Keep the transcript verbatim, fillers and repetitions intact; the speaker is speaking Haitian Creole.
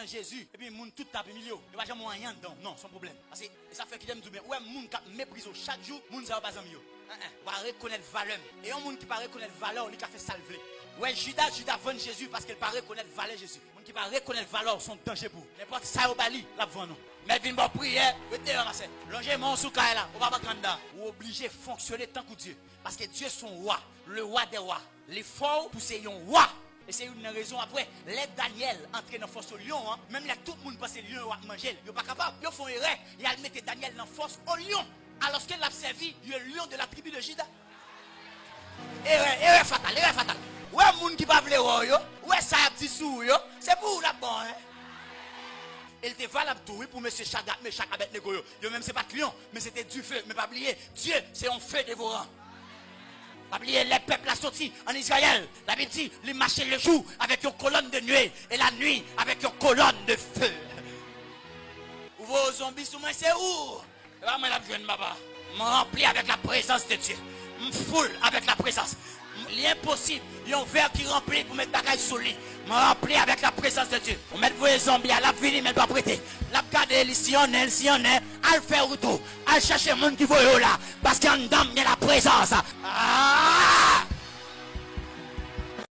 Jezi, epi moun tout ap imilye w. Yo pa janm wè anyen anndan w. Non, se yon pwoblèm. Paske, e sa fè kite m di w byen, ou wè moun k ap meprize w chak jou, moun sa yo pa zanmi yo. En, en, ou pa rekonèt valè m. E yon moun ki pa rekonèt valè w, li ka fè sa l vle. Ou wè Jida, Jida vann Jezi paske l pa rekonèt valè Jezi. Moun ki pa rekonèt valè w, se yon danje pou ou. Nenpòt sa yo ba li, l ap vann ou. Mèt vin ba w priyè, ret deyò, masè. Lonje men w sou kay la, ou pa p antre anndan. Ou oblije fonksyone tankou Dye. Paske Dye se yon wa, le wa dè wa. Li fè w pou se yon wa. E se youn nan rezon apre, lè Danyèl antre nan fòs o lyon an, menm lè tout moun panse lyon yo ap manje l, yo pa kapab. Yo fè yon erè, y al mete Danyèl nan fòs o lyon, alòske l ap sèvi le lion de la tribu de Juda. Erè, erè fatal, erè fatal. Ou wè moun ki pa vle wè w yo, ou wè sa y ap di sou ou yo, se pou ou l ap bon, en. E l te valab tou, wi, pou mesye Chadrak, Mechak, Abèdnego yo. Yo menm se pa t lyon, men se te dife. Men pa bliye, Dye se yon fe devoran. Pa bliye, lè pèp la soti ann Izrayèl, Labib di, li mache le jou avèk yon kolòn de nwe e la nwi avèk yon kolòn de fe. Ou voye yon zonbi sou mwen, se ou. E pa mwen l ap jwenn, papa. M ranpli avèk la prezans de Dye. M full avèk la prezans. Li enposib yon vè ki ranpli pou met bagay sou li. M ranpli avèk la prezans de Dye. Ou mèt voye zonbi a, l ap vini, men l p ap rete. L ap gade, li siyonnen, li siyonnen. Al fè wout ou. Al chèche moun ki voye w la. Paske anndan m gen la prezans. Ah!